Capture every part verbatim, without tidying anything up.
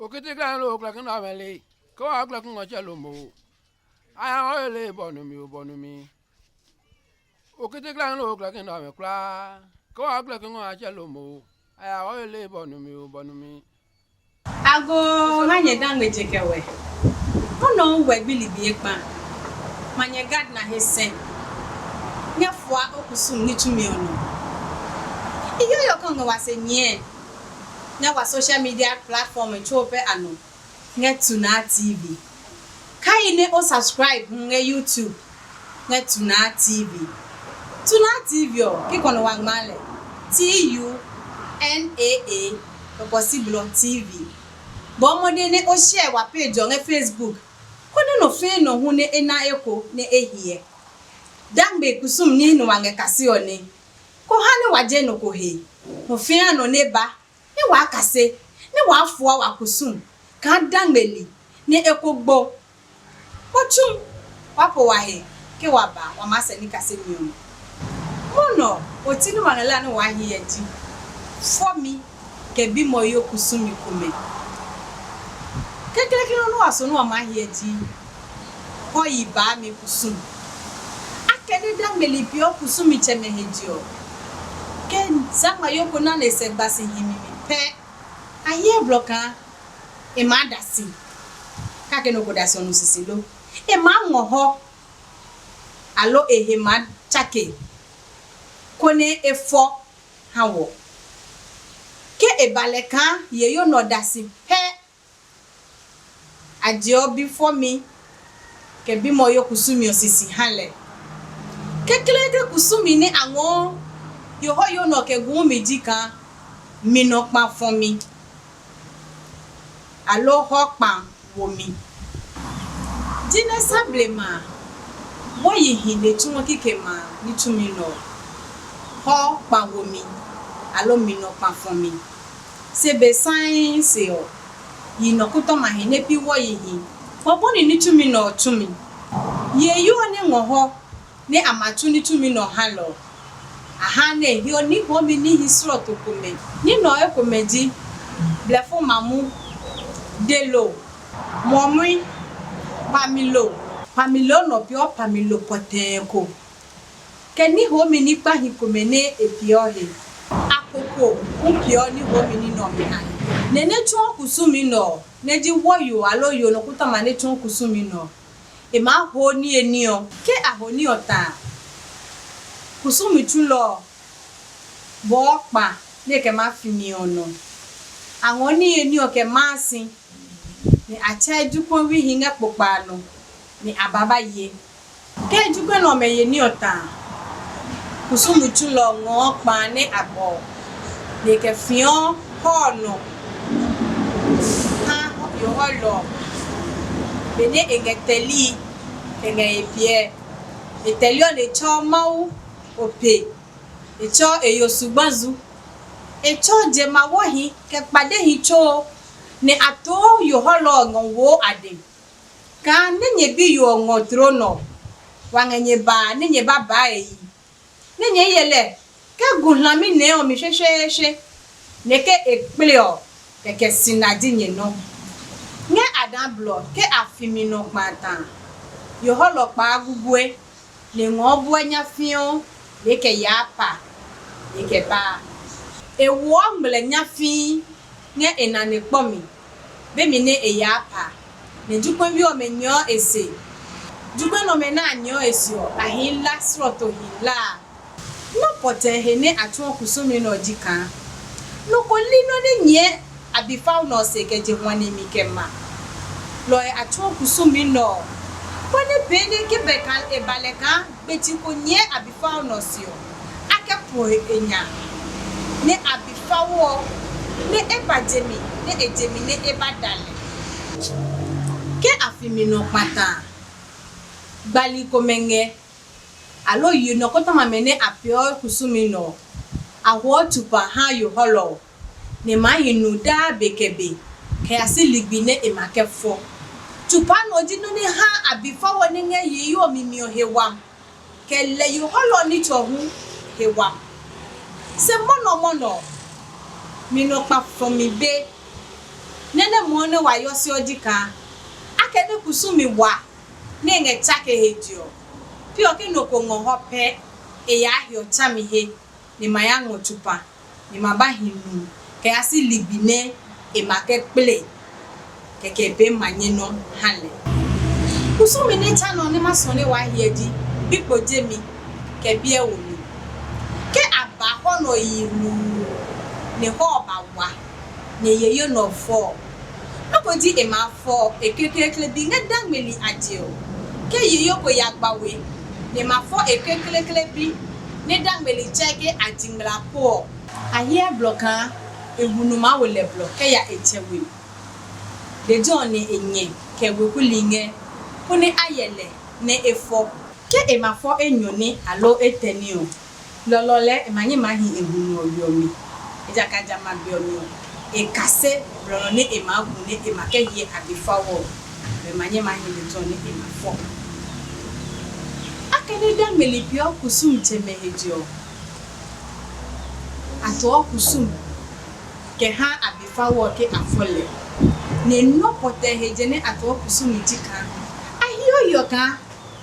Okiti klɛhi lo klɛki nɛ ɔmɛ le, ke wa klɛki ngɔ tsɛ lo mo. A ya ngɔ ye le bɔ numi o bɔ numi. Okiti klɛhi lo klɛki nɛ ɔmɛ kulaa, ke wa klɛki ngɔ a tsɛ lo mo. A ya ngɔ ye le bɔ numi o bɔ numi. Agoo ha nyɛ dangbe je kɛ wɛ. O nɔ wɛ gbi ligbi ekpa. Ma nyɛ gardener he sɛ. Nyɛ fua o kusum ni tsumi ɔ nɔ. I yo yo kɔ ngɛ wa se nyɛ. Nyɛ wa social media platform tso pe a nɔ. Ngɛ Tunaa T V. Kai nɛ o subscribe hu ngɛ YouTube ngɛ Tunaa T V. Tunaa T V ɔ, kikɔ nɔ wa ngma lɛ T U N A A kɔkɔsi blɔ T V. Bɔɔ mɔdɛ nɛ o share wa page ɔ ngɛ Facebook, konɛ nɔ fɛɛ nɔ hu nɛ e na eko nɛ e hyɛ. Dangbe kusum ní nɔ wa ngɛ kase ɔ nɛ, ko ha nɛ wa je nɔ ko he, nɔ fɛɛ nɔ nɛ ba nɛ waa kase, nɛ waa fua wa kusum kaa dangmeli nɛ e ko gbo. Kpɔtsum, waa po wa he ke wa ba wa maa sɛ ní kasemi ɔ mi. Munɔ oti nɛ wa ngɛ la nɛ waa hyɛ ji fɔmi kɛ bimɔyo kusumi komɛ. Kekleekle nɔ́ nɛ wa so nɛ wa maa hyɛ ji hɔyi baami kusum. Akɛnɛ dangmeli peeɔ kusumi tsɛmɛ he je ɔ, ke zangmayoko na nɛ e sɛ gba si himi mi pɛ, a hyɛ blɔ kaa e maa da si. Kake nɔ ko da si ɔ nu sisi lo? E maa ngɔ hɔ, aloo e he maa tsake, konɛ e fɔ ha wɔ. Ke e ba lɛ kaa ye yo nɔ da si pɛ, a jeɔ bi fɔmi kɛ bimɔyo kusumi ɔ sisi ha lɛ. Kekleekle kusumi nɛ a ngɔɔ yohɔyo nɛ ɔ kɛ guu mi ji kaa mi nɔ kpa fɔmi, aloo hɔ kpa womi. Jinɛ sa blema a, bɔyihi nɛ tsuɔ kikɛmɛ a ní tsumi nɛ ɔ, hɔ kpa womi, aloo mi nɔ kpa fɔmi. Se be saii se ɔ, yi nɔkútɔmahi nɛ pi wɔyihi, ma bɔni ní tsumi nɛ ɔ tsumi. Ye yo ɔ nɛ ngɔ hɔ nɛ a ma tsu ní tsumi nɛ ɔ ha lɛ ɔ, a ha nɛ e heɔ ní hɔɔmi níhi slɔɔto komɛ. Ní nɛ ɔ ekomɛ ji blɛfo mamu, delo, mɔmui, pamilo. Pamilo nɛ ɔ peeɔ pamilo pɔtɛɛ ko, kɛ ní hɔɔmi ní kpahi komɛ nɛ e peeɔ he. Akoko hu peeɔ ní hɔɔmi ní nɛ ɔmɛ a he. Nɛ nɛ tsuɔ kusumi nɛ ɔ, nɛ ji wɔyo aloo yo nɔkútɔma nɛ tsuɔ kusumi nɛ ɔ, e maa hoo niye ní ɔ. Ke a ho ní ɔ ta a, kusumi tsulɔ ɔ bɔɔ kpa nɛ e kɛ maa fi mi ɔ nɔ. A ngɔɔ niye ní ɔ kɛ maa si, nɛ a tsɛɛ jukɔwihi ngɛ kpokpa a nɔ, nɛ a ba ba ye. Ke jukɔɛ nɛ ɔmɛ ye ní ɔ ta a, kusumi tsulɔ ɔ ngɔɔ kpa nɛ a bɔ, nɛ e kɛ fiɔ hɔ ɔ nɔ ha yohɔlɔ ɔ, benɛ e ngɛ tɛli kɛ ngɛ he piɛ. E tɛli ɔ nɛ e tsɛɔ Mawu ope, e tsɛɔ e yo sugbazu, e tsɛɔ je mawohi kɛ kpadehi tso, nɛ a too yohɔlɔ ɔ ngɔ woo a dɛ. Kaa nɛ nyɛ biyo ɔ ngɔ tloo nɔ, wa ngɛ nyɛ baa nɛ nyɛ ba baa e yi, nɛ nyɛɛ hyɛ lɛ kɛ gu hlami nɛɛ ɔ mi shweshweeshwe, nɛ ke e kple ɔ, kɛkɛ sina ji nyɛ nɔ́. Ngɛ a daa blɔ ke a fi mi nɔ kpa a ta a, yohɔlɔ kpaa gugue, nɛ e ngɔɔ buɛ nyafii ɔ, nɛ e kɛ yaa pa, nɛ e kɛ baa. E woɔ ngmlɛ nyafii ngɛ e nane kpɔ mi, be mi nɛ e yaa pa, nɛ jukpɛvi ɔmɛ nyɛɔ e se. Jukpɛ nɛ ɔmɛ nɛ a nyɛɔ e se ɔ, a hii la slɔtohi la a. Nɔ́ pɔtɛɛ he nɛ a tsuɔ kusumi nɛ ɔ ji kaa nɔ ko li nɔ́ nɛ nyɛɛ abifao nɛ ɔ se kɛ je hwani mi kɛ ma. Lɔ ɔ a tsuɔ kusumi nɛ ɔ, konɛ pee nɛ ke bɛ kaa e ba lɛ kaa gbeti ko nyɛɛ abifao nɛ ɔ se ɔ, a kɛ po he e nya, nɛ abifao ɔ nɛ e ba je mi, nɛ e je mi nɛ e ba da lɛ. Ke a fi mi nɔ kpata a, gbali komɛ ngɛ, aloo yi nɔkɔtɔma amɛ nɛ a peeɔ kusumi nɛ ɔ, a huɔ tsupa ha yohɔlɔ ɔ, nɛ e maa hi nu daa be kɛ be kɛ ya si ligbi nɛ e ma kɛ fɔ. Tsupa nɛ ɔ ji nɔ́ nɛ haa abifao ɔ nɛ ngɛ yiyi ɔ mi mi ɔ he wami, kɛ lɛ yohɔlɔ ɔ ní tsɔ hu he wami. Se mɔnɔmɔnɔ ɔ, mi nɔ kpa fɔ mi be. Nɛ nɛ moɔ nɛ wa yɔ se ɔ ji kaa, akɛnɛ kusumi wa nɛ e ngɛ tsake he je ɔ, pi ɔ ke nɔ ko ngɔ hɔ pɛ, e yaa hiɔ tsami he, nɛ ma ya ngɔ tsupa, nɛ ma ba hi nu kɛ ya si ligbi nɛ e ma kɛ kple, kɛkɛ e pee ma nyɛ nɔ ha lɛ. Kusumi nɛ tsa nɔ nɛ ma suɔ nɛ waa hyɛ ji bikpo jemi kɛ biɛ womi. Ke a ba hɔ nɔ yi hluu, nɛ hɔ ɔ ba wa, nɛ yeye nɔ fɔ ɔ, loko ji e maa fɔ e kekleekle bi ngɛ dangmeli a je ɔ. Ke yeye ko ya gba we, nɛ ma fɔ e kekleekle bi nɛ dangmeli tsɛ ke a ji ngmla po ɔ, a hyɛ blɔ kaa e huno maa wo lɛ blɔ kɛ ya e tsɛ we. Lejɛ ɔ nɛ e nyɛ kɛ weku li ngɛ, konɛ a yɛ lɛ nɛ e fɔ. Ke e ma fɔ enyɔ ní aloo etɛ ní ɔ, lɔlɔ lɛɛ e ma nyɛ maa hi e huno ɔ we ɔ mi, ejakaa jamɛ a be ɔ mi ɔ, e kase blɔ nɔ nɛ e maa gu nɛ e ma kɛ hyɛ abifawɔ ɔ, nɛ e ma nyɛ maa hi lejɛ ɔ nɛ e ma fɔ. Akɛnɛ dangmeli peeɔ kusumtsɛmɛ he je ɔ, a tɔɔ kusumi kɛ ha abifawɔ ɔ ke a fɔ lɛ, nɛ nɔ́ pɔtɛ he je nɛ a tɔɔ kusumi ji kaa a hiɔ hiɔ kaa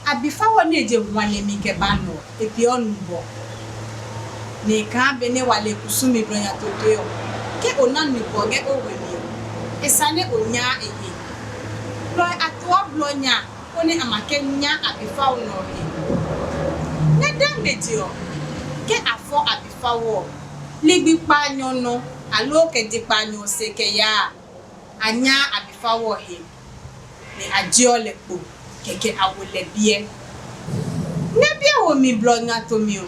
abifawɔ nɛ e je hwã nɛ mi kɛ ba nɔ ɔ, e peeɔ nubɔ. Nɛ e kaa benɛ wa le kusumi blɔ nya totoi ɔ, ke o na nubɔ ngɛ o we mi ɔ, e sa nɛ o nyaa e he. Lɔ ɔ a toɔ blɔ nya konɛ a ma kɛ nya abifawɔ nɔ ɔ he. Nɛ dangme je ɔ, ke a fɔ abifawɔ ɔ, ligbi kpaanyɔ nɔ aloo kɛ je kpaanyɔ ɔ se kɛ yaa a, a nyaa abifawɔ ɔ he, nɛ a jeɔ lɛ kpo, kɛkɛ a wo lɛ biɛ. Nɛ biɛ womi blɔ nya tomi ɔ,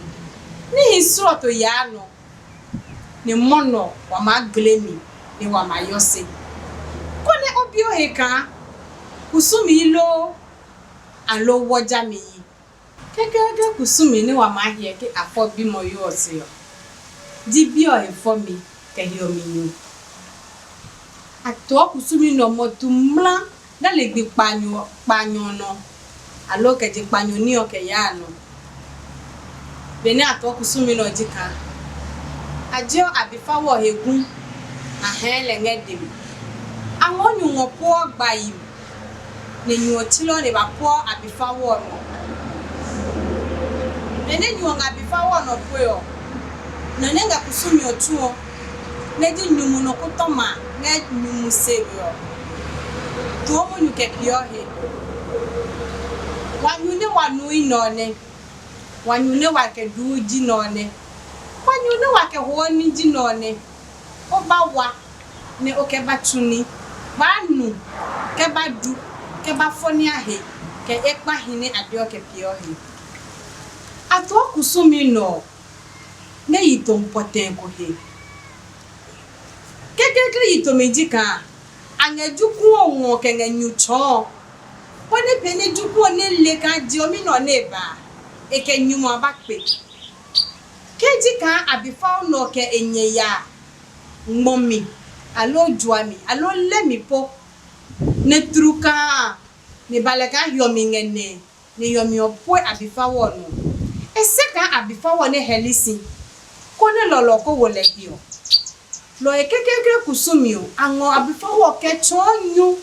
níhi slɔɔto yaa nɔ, nɛ mɔnɔ wa maa gble mi, nɛ wa ma yɔ se. Konɛ o bi o he kaa kusumi loo aloo wɔ jami yi. Kɛkɛkɛ kusumi nɛ wa maa hyɛ ke a fɔ bimɔyo ɔ se ɔ, ji bi ɔ he fɔmi kɛ hiɔminyu. A tɔɔ kusumi nɛ ɔ mɔ tu mla na ligbi kpaanyɔ kpaanyɔ ɔ nɔ, aloo kɛ je kpaanyɔ ní ɔ kɛ yaa a nɔ. Benɛ a tɔɔ kusumi nɛ ɔ ji kaa a jeɔ abifawɔ ɔ he gu, a hɛɛ lɛ ngɛ demi. A ngɔɔ nyu ngɔ pueɔ gbayi, nɛ nyu ɔ tsilɔ nɛ e ba pueɔ abifawɔ ɔ nɔ. Benɛ nyu ɔ ngɛ abifawɔ ɔ nɔ pue ɔ, nɔ nɛ ngɛ kusumi ɔ tsu ɔ, nɛ ji nyumu nɔkɔtɔma ngɛ nyumu se we ɔ, tuɔ munyu kɛ peeɔ he. Wa nyu nɛ wa nui nɛ ɔ nɛ, wa nyu nɛ wa kɛ duu ji nɛ ɔ nɛ, wa nyu nɛ wa kɛ hoɔ ní ji nɛ ɔ nɛ. O ba wa nɛ o kɛ ba tsu ní, baa nu kɛ ba du kɛ ba fɔ ní a he, kɛ e kpahi nɛ a deɔ kɛ peeɔ he. A tɔɔ kusumi nɛ ɔ nɛ yi to pɔtɛɛ ko he. Kekleekle yi tomi ji kaa a ngɛ juku ɔ ngɔ kɛ ngɛ nyu tsɔɔ, konɛ pee nɛ juku ɔ nɛ le kaa je ɔ mi nɔ nɛ e ba a, e kɛ nyumu a ba kpe. Ke ji kaa abifao nɛ ɔ kɛ e nyɛ ya ngmɔ mi, aloo jua mi, aloo lɛ mi po, nɛ tlukaa nɛ ba lɛ kaa hiɔmi ngɛ nɛɛ, nɛ hiɔmi ɔ pue abifao ɔ nɔ. E se kaa abifao ɔ nɛ hɛli si, konɛ lɔlɔ ko wo lɛ hiɔ. Lɔ ɔ he kekleekle kusumi ɔ, a ngɔ abifao ɔ kɛ tsɔɔ nyu,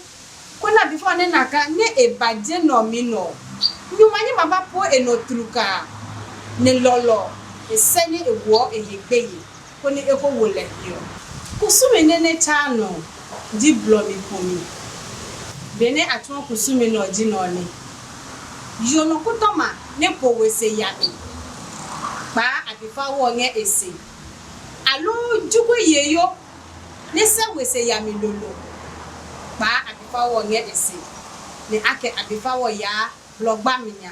konɛ abifao ɔ nɛ na kaa nɛ e ba je nɛ ɔ mi nɔ ɔ, nyu ma nyɛ ma ba pue e nɔ tlukaa, nɛ lɔlɔ ɔ, e sɛ nɛ e woɔ e he gbeye, konɛ e ko wo lɛ hiɔ. Kusumi nɛ nɛ tsaa nɔ ɔ ji blɔ mi pomi. Benɛ a tsɔɔ kusumi nɛ ɔ ji nɛ ɔ nɛ, yo nɔkɔtɔma nɛ po we se yami kpaa abifao ɔ ngɛ e se, aloo jokuɛ yeyo nɛ sɛ we se yami lolo kpaa abifao ɔ ngɛ e se, nɛ a kɛ abifao ɔ yaa blɔ gbami nya.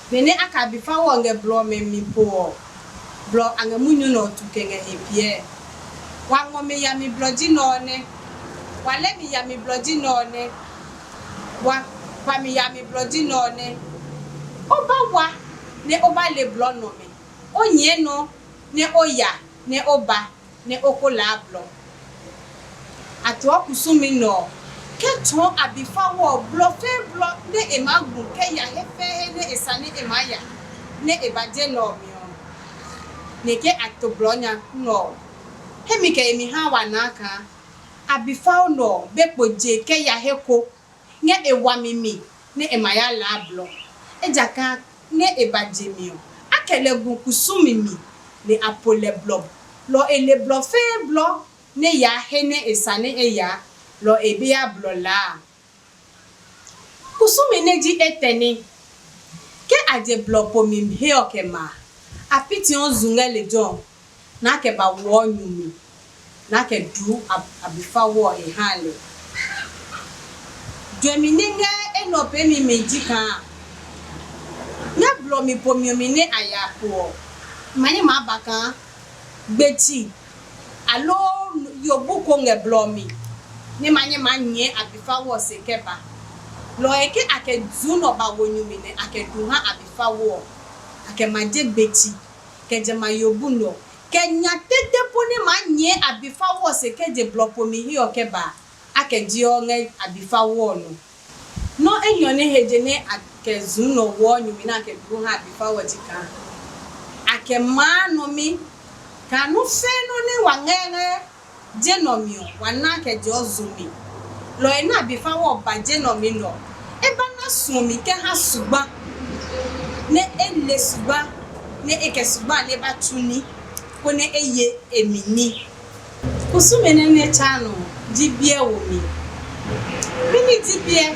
Benɛ a kɛ abifao ɔ ngɛ blɔ ɔmɛ mi po ɔ, blɔ a ngɛ munyu nɛ ɔ tu kɛ ngɛ he piɛ. Wa ngɔ mi yami blɔ ji nɛ ɔ nɛ, wa lɛ mi yami blɔ ji nɛ ɔ nɛ, wa kpa mi yami blɔ ji nɛ ɔ nɛ. O ba wa nɛ o ba le blɔ nɛ ɔmɛ, o nyɛɛ nɔ nɛ o ya nɛ o ba nɛ o ko laa blɔ. A toɔ kusumi nɛ ɔ, kɛ tsɔɔ abifao ɔ blɔ fɛɛ blɔ nɛ e maa gu kɛ ya he fɛɛ he nɛ e sa nɛ e maa ya, nɛ e ba je nɛ ɔ mi ɔ. Nɛ ke a to blɔ nya nɛ ɔ, hemi kɛ yemi haa wa naa kaa Abifaonɔ ɔ be kpo je kɛ ya he ko ngɛ e wami mi nɛ e ma ya laa blɔ. Ejakaa nɛ e ba je mi ɔ, a kɛ lɛ gu kusumi mi, nɛ a po lɛ blɔ. Lɔ e le blɔ fɛɛ blɔ nɛ yaa he nɛ e sa nɛ e yaa, lɔ e be ya blɔ laa a. Kusumi nɛ ji etɛ nɛ ke a je blɔ po mi he ɔ kɛ ma a, a pitiɔ zu ngɛ lejɛ ɔ, nɛ a kɛ ba woɔ nyu mi, nɛ a kɛ duu abifawɔ ɔ he ha lɛ. Juɛmi nɛ ngɛ enɛ ɔ peemi mi ji kaa ngɛ blɔ mi po mi ɔ mi nɛ a ya kpo ɔ, ma nyɛ maa ba kaa gbeti aloo yobu ko ngɛ blɔ ɔ mi nɛ ma nyɛ maa nyɛɛ abifawɔ ɔ se kɛ ba. Lɔ ɔ he ke a kɛ zu nɛ ɔ ba wo nyu mi nɛ a kɛ du ha abifawɔ ɔ, a kɛ ma je gbeti kɛ jamɛ a yobu nɛ ɔ, kɛ nya tete po nɛ maa nyɛɛ abifawɔ ɔ se kɛ je blɔ po mi he ɔ kɛ ba a, a kɛ jeɔ ngɛ abifawɔ ɔ nɔ. Nɔ́ enyɔ nɛ he je nɛ a kɛ zuu nɔ woɔ nyumi nɛ a kɛ duu ha abifawɔ ɔ ji kaa a kɛ maa nɔ mi kaa nɔ́ fɛɛ nɔ́ nɛ wa ngɛ ngɛ je nɔ mi ɔ, wa na kɛ jɔɔ zu mi. Lɔ ɔ he nɛ abifawɔ ɔ ba je nɔ mi nɛ ɔ, e ba na suɔ mi kɛ ha zugba, nɛ e le zugba, nɛ e kɛ zugba a nɛ ba tsu ní, konɛ e ye e mi ní. Kusumi nɛ nɛ tsaa nɔ ɔ ji biɛ womi. Mɛni ji biɛ?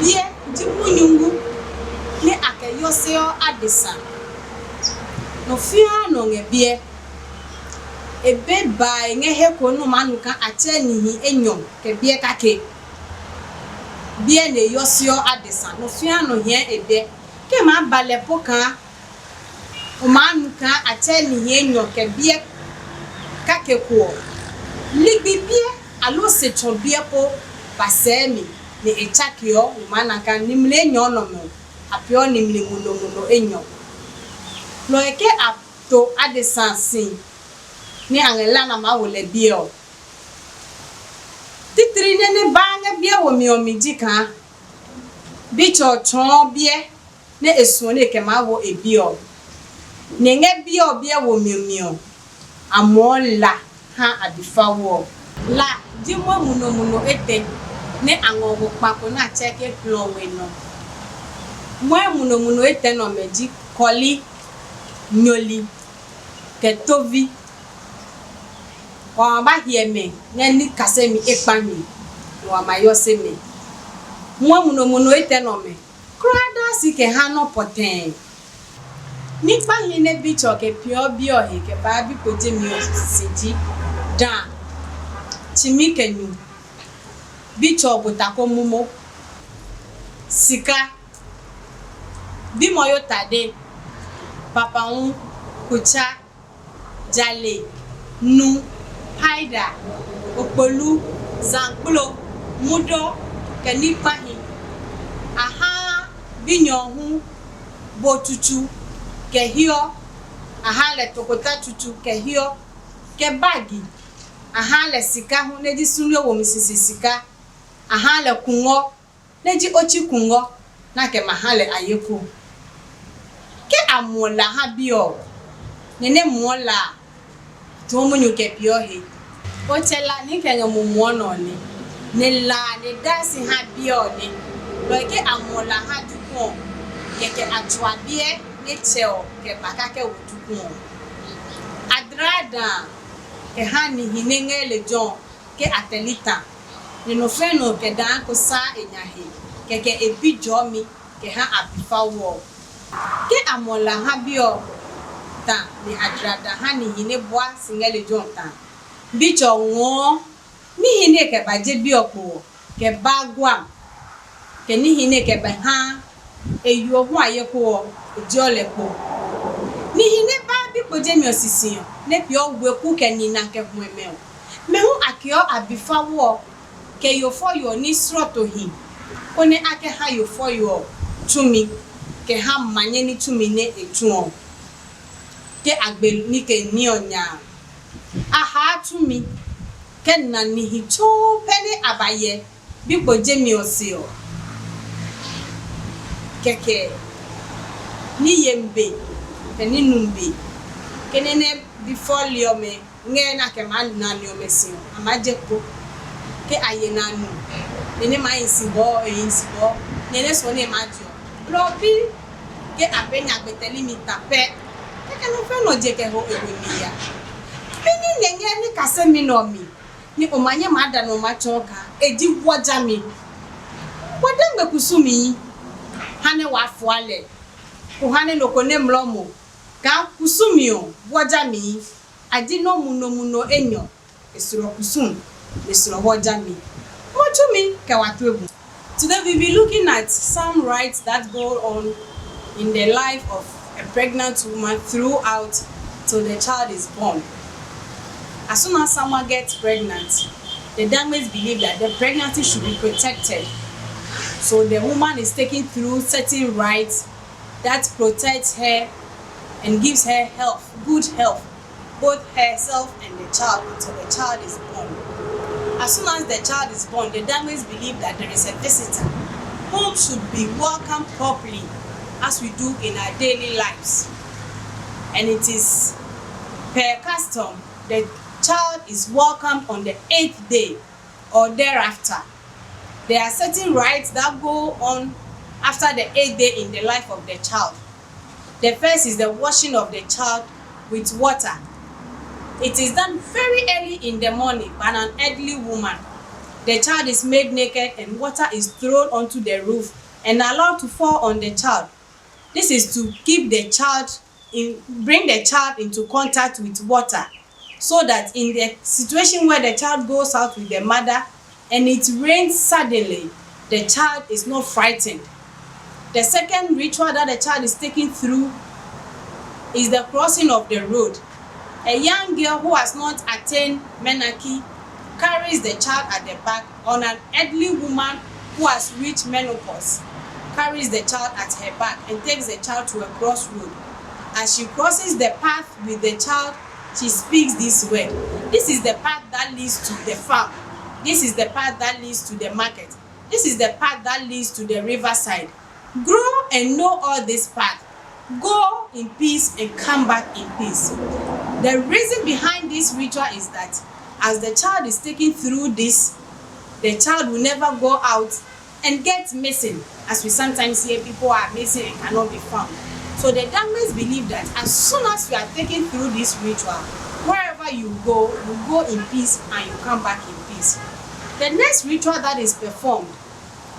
Biɛ ji munyu ngu nɛ a kɛ yɔseɔ adesa. Nɔ fĩaa nɔ ngɛ biɛ. E be bae ngɛ he ko nɛ o maa nu kaa a tsɛɛ nihi enyɔ kɛ biɛ kake. Biɛ nɛ e yɔseɔ adesa, nɔ fĩaa nɔ hia e biɛ. Ke e maa ba lɛ po kaa o maa nu kaa a tsɛɛ nihi enyɔ kɛ biɛ kake ko ɔ, ligbi biɛ aloo se tsɔ biɛ po ba sɛɛ mi, nɛ e tsakeɔ, o maa na kaa nimli enyɔ nɛ ɔmɛ ɔ, a peeɔ nimli munomuno enyɔ. Lɔ ɔ he ke a to adesa si nɛ a ngɛ la nɛ a maa wo lɛ biɛ ɔ. Titri nɛ nɛ baa ngɛ biɛ womi ɔ mi ji kaa bitsɛ ɔ tsɔɔ biɛ nɛ e suɔ nɛ e kɛ maa wo e biɛ ɔ. Nɛ ngɛ biɛ ɔ biɛ womi ɔ mi ɔ, a mɔɔ la ha abifawɔ ɔ. La ji muɛ munomuno etɛ nɛ a ngɔ ngɔ kpa ko nɛ a tsɛɛ ke plɔ we nɔ. Muɛ munomuno etɛ nɛ ɔmɛ ji kɔli, nyɔli, kɛ tovi. Wa ma ba hyɛ mɛ ngɛ ní kasɛmi ekpa mi, nɛ wa ma yɔse mɛ. Muɛ munomuno etɛ nɛ ɔmɛ kulaa daa si kɛ ha nɔ́ pɔtɛɛ. Ní kpahi nɛ bitsɛ ɔ kɛ peeɔ biɛ ɔ he kɛ baa bi ko jemi ɔ si ji: dã, tsimi kɛ nyu, bitsɛ ɔ bota ko mumo, sika, bimɔyo tade, papahu, kutsa, jale, nu, paida, okpolu, zankplo, mudo, kɛ ní kpahi. A haa binyɔ ɔ hu bo tsutsu kɛ hiɔ, a haa lɛ tokota tsutsu kɛ hiɔ, kɛ bagi. A haa lɛ sika hu nɛ ji sunue womi sisi sika, a haa lɛ kungɔ nɛ ji otsi kungɔ, nɛ a kɛ ma ha lɛ ayeko. Ke a muɔ la ha bi ɔ, nɛ nɛ muɔ la a, tuɔ munyu kɛ peeɔ he. O tsɛ la ni kɛ ngɛ mumuɔ nɔ ɔ nɛ, nɛ la a nɛ daa si ha biɛ ɔ nɛ. Lɔ ɔ ke a muɔ la ha dukun ɔ, kɛkɛ a tsua biɛ nɛ tsɛ ɔ kɛ ba kake wo dukun ɔ. A dlaa dã kɛ ha nihi nɛ ngɛ lejɛ ɔ ke a tɛli ta, nɛ nɔ fɛ̃ nɔ kɛ daa ko saa e nya he, kɛkɛ e bi jɔɔmi kɛ ha abifao ɔ. Ke a muɔ la ha bi ɔ ta nɛ a dla da ha nihi nɛ bua si ngɛ lejɛ ɔ ta, bitsɛ ɔ ngɔɔ níhi nɛ e kɛ ba je bi ɔ kpo ɔ kɛ baa guam, kɛ níhi nɛ e kɛ ba haa e yo hu ayeko ɔ, e jeɔ lɛ kpo. Nihi nɛ baa bi kpo jemi ɔ sisi ɔ, nɛ peeɔ weku kɛ nina kɛ huɛmɛ ɔ, mɛ hu a keɔ abifao ɔ kɛ yo fɔyo ɔ ní srɔtohi, konɛ a kɛ ha yo fɔyo ɔ tsumi kɛ ha manye ní tsumi nɛ e tsu ɔ, ke a gbe ní kɛ ní ɔ nya a. A haa tsumi kɛ na nihi tsuuu pɛ nɛ a ba hyɛ bi kpo jemi ɔ se ɔ. Kɛkɛ ní yemi be, kɛ ní numi be, kɛ nɛ nɛ bi fɔli ɔmɛ ngɛ na kɛ maa nu nane ɔmɛ si ɔ, a maa je kpo. Ke a ye na nu, nɛ nɛ maa hi si bɔɔ, e hi si bɔɔ, nɛ nɛ suɔ nɛ e maa je ɔ, lɔ ɔ bi ke a pee nyagbe tɛli mi ta pɛ. Kɛkɛ nɔ fɛ nɔ je kɛ ho e we mi ya. Mɛni nyɛ ngɛ ní kasemi nɛ ɔ mi, nɛ o ma nyɛ maa da nɔ ma tsɔɔ kaa e ji wɔ jami? Wa dangbe kusumi ha nɛ waa fua lɛ, ko ha nɛ nɔ ko nɛ mlɔ mo kaa kusumi ɔ wɔ jami. A ji nɔ́ muno muno enyɔ, e slɔ kusum, e slɔ wɔ jami. Mo tsumi kɛ wa tue bu. Today we'll be looking at some rites that go on in the life of a pregnant woman throughout till the child is born. As soon as someone gets pregnant, the Dangmes believe that the pregnancy should be protected. So the woman is taken through certain rites that protects her and gives her health, good health, both herself and the child until the child is born. As soon as the child is born, the Dangmes believe that there is a visitor whom should be welcomed properly as we do in our daily lives. And it is per custom, the child is welcomed on the eighth day or thereafter. There are certain rites that go on after the eighth day in the life of the child. The first is the washing of the child with water. It is done very early in the morning by an elderly woman. The child is made naked and water is thrown onto the roof and allowed to fall on the child. This is to keep the child in, bring the child into contact with water, so that in the situation where the child goes out with the mother and it rains suddenly, the child is not frightened. The second ritual that the child is taken through is the crossing of the road. A young girl who has not attained menarche carries the child at the back, or an elderly woman who has reached menopause carries the child at her back and takes the child to a crossroad. As she crosses the path with the child, she speaks this word. This is the path that leads to the farm. This is the path that leads to the market. This is the path that leads to the riverside. Grow and know all this path. Go in peace and come back in peace. The reason behind this ritual is that as the child is taken through this, the child will never go out and get missing, as we sometimes hear people are missing and cannot be found. So the Dangmes believe that as soon as you are taken through this ritual, wherever you go, you go in peace and you come back in peace. The next ritual that is performed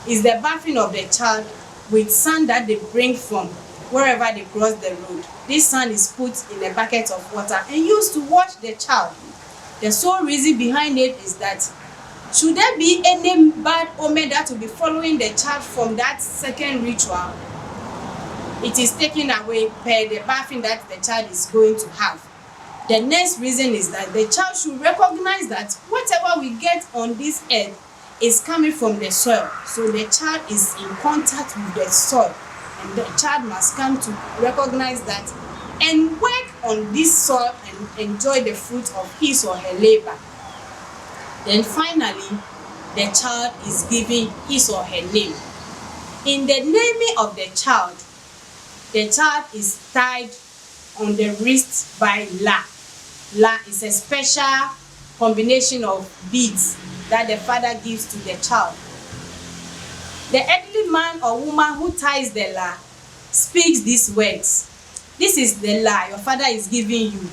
is the bathing of the child with sand that they bring from wherever they cross the road. This sand is put in a bucket of water and used to wash the child. The sole reason behind it is that should there be any bad omen that will be following the child from that second ritual, it is taken away per the bathing that the child is going to have. The next reason is that the child should recognize that whatever we get on this earth is coming from the soil. So the child is in contact with the soil, and the child must come to recognize that and work on this soil and enjoy the fruit of his or her labor. Then finally, the child is given his or her name. In the naming of the child, the child is tied on the wrist by la. La is a special combination of beads that the father gives to the child. The elderly man or woman who ties the la speaks these words. This is the la your father is giving you.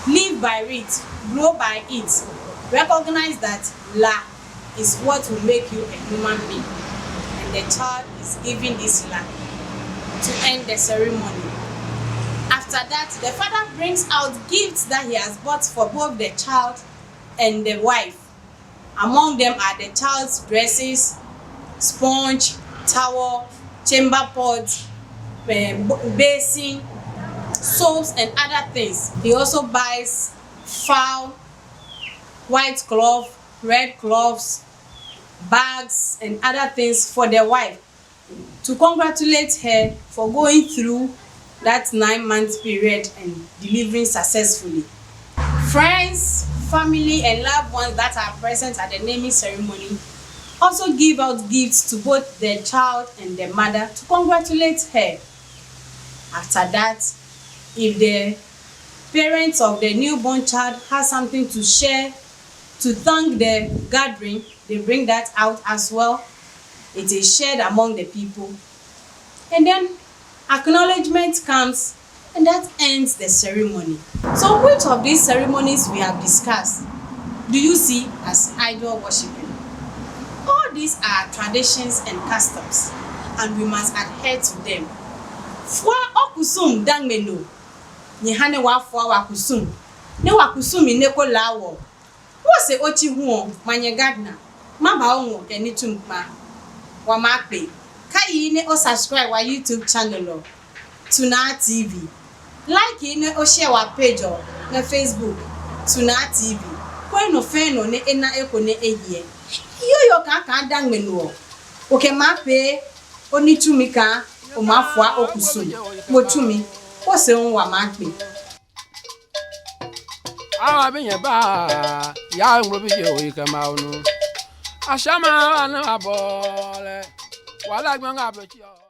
Live by it, grow by it. Recognize that la is what will make you a human being. And the child is giving this la to end the ceremony. After that, the father brings out gifts that he has bought for both the child and the wife. Among them are the child's dresses, sponge, towel, chamber pot, eh, basin, soaps, and other things. He also buys fowl, white cloth, red cloths, bags, and other things for the wife to congratulate her for going through that nine month period and delivering successfully. Friends, family, and loved ones that are present at the naming ceremony also give out gifts to both the child and the mother to congratulate her. After that, if the Parents of the newborn child has something to share to thank the gathering. They bring that out as well. It is shared among the people. And then acknowledgement comes, and that ends the ceremony. So, which of these ceremonies we have discussed do you see as idol worshipping? All these are traditions and customs, and we must adhere to them. Fua o kusum dangme no. Nyɛ ha nɛ waa fua wa kusum, nɛ wa kusumi nɛ ko laa wɔ. Wo se o chi hu ɔ, ma nyɛ gardener, ma ba o ngɔ kɛ ní tumi kpa. Wa maa kpe. Ka yihi nɛ o subscribe wa YouTube channel ɔ, Tunaa T V. Like yi nɛ o share wa page ɔ ngɛ Facebook, Tunaa T V. Kɔe nɔ fɛɛ nɔ nɛ e na eko nɛ e hyɛ. Yo yo kaa kaa da ngmɛ no ɔ, o kɛ maa pee o ní tsumi kaa o maa fua o kusum. Mo tsumi, o se hu wa maa kpe. Awa bi nyɛ ba ya ngmlo bi je o yi kɛ ma o nu. A sha ma wa na a bɔ lɛ. Wa la gbɛ nga blo chi ɔ.